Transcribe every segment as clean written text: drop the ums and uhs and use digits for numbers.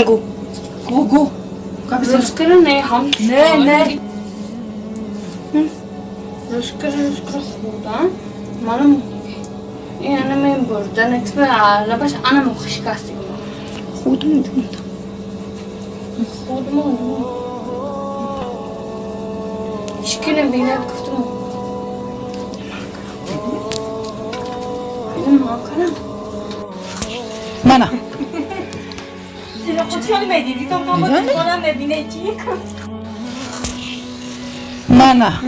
Гу. Гу гу. Не, не. Мана. Мана.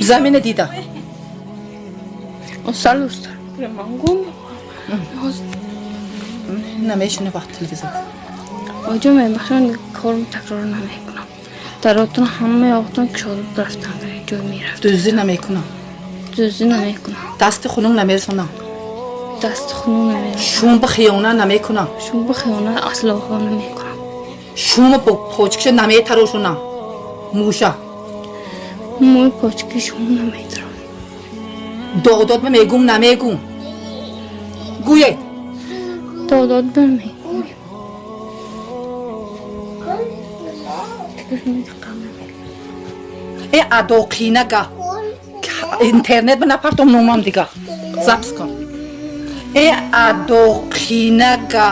Замина дида. Намешунавад телевизор. Оҷо мебахшанд, корм такрор намекунам. Даротон ҳамаи оқтон кушода рафтан ҷой мерафт. Дуздӣ намекунам. Дуздӣ намекунам. Дасти хунук намерасонам. Дасти хунук намерасонам. Шумба хиёнат намекунам. Шумба хиёнат асло намекунам. Шума бо почкиша наметарошонам. Мӯша. Мӯи почки шумо наметарошам. Додод ба мегум намегум. Гӯед. Додод ба мегум. Э адоқинага. Интернет ба напартом номам дига. Запис кун. Э адоқинага.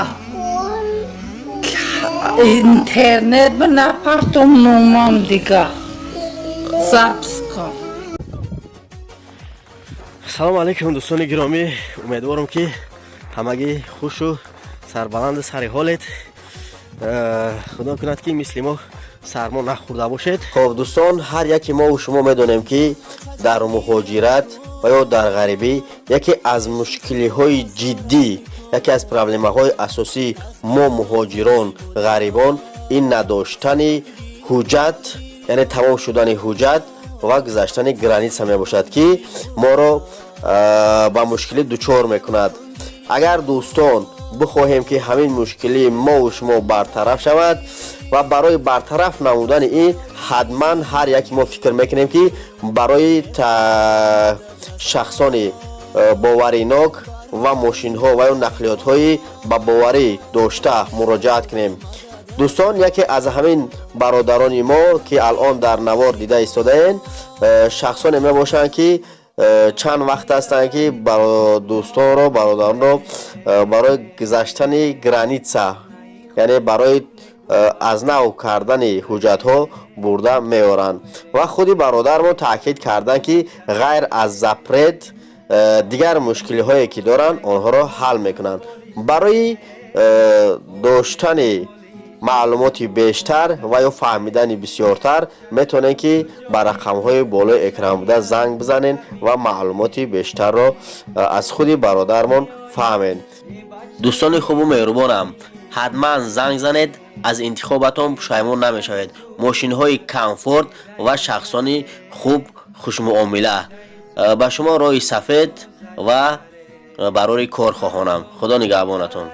Интернет ба напартом номам дига. Запис кун. Салом алейкум, дӯстони гиромӣ. Умедворам, ки ҳамагӣ хушу сарбаланду сари ҳолед. Худо кунад, ки мисли мо сармо нахӯрда бошед. Хоб, дӯстон, ҳар яке мову шумо медонем, ки дар муҳоҷират ва ё дар ғарибӣ яке аз мушкилиҳои ҷиддӣ, яке аз проблемаҳои асосии мо муҳоҷирон, ғарибон ин надоштани ҳуҷҷат, яъне тамом шудани ҳуҷҷат ва гузаштани граница мебошад, ки моро ба мушкилӣ дучор мекунад. Агар, дӯстон, бихоҳем, ки ҳамин мушкилии мову шумо бартараф шавад ва барои бартараф намудани ин ҳатман ҳар яке мо фикр мекунем, ки барои шахсони боваринок ва мошинҳо ва ё нақлиётҳои ба боварӣ дошта муроҷиат кунем. Дӯстон, яке аз ҳамин бародарони мо, ки алон дар навор дида истодаен, шахсоне мебошанд, ки чанд вақт ҳастанд, ки дӯстонро, бародаронро барои гузаштани граница, яъне барои аз нав кардани ҳуҷҷатҳо бурда меоранд. Ва худи бародармо таъкид карданд, ки ғайр аз запрет дигар мушкилиҳое, ки доранд, онҳоро ҳал мекунанд. Барои доштани маълумоти бештар ва ё фаҳмидани бисёртар метавонед, ки ба рақамҳои болои экран буда занг бизанед ва маълумоти бештарро аз худи бародармон фаҳмед. Дӯстони хубу меҳрубонам, ҳатман занг занед, аз интихобатон пушаймон намешавед. Мошинҳои комфорт ва шахсони хуб, хушмуомила. Ба шумо роҳи сафед ва барори кор хоҳонам. Худо нигаҳбонатон.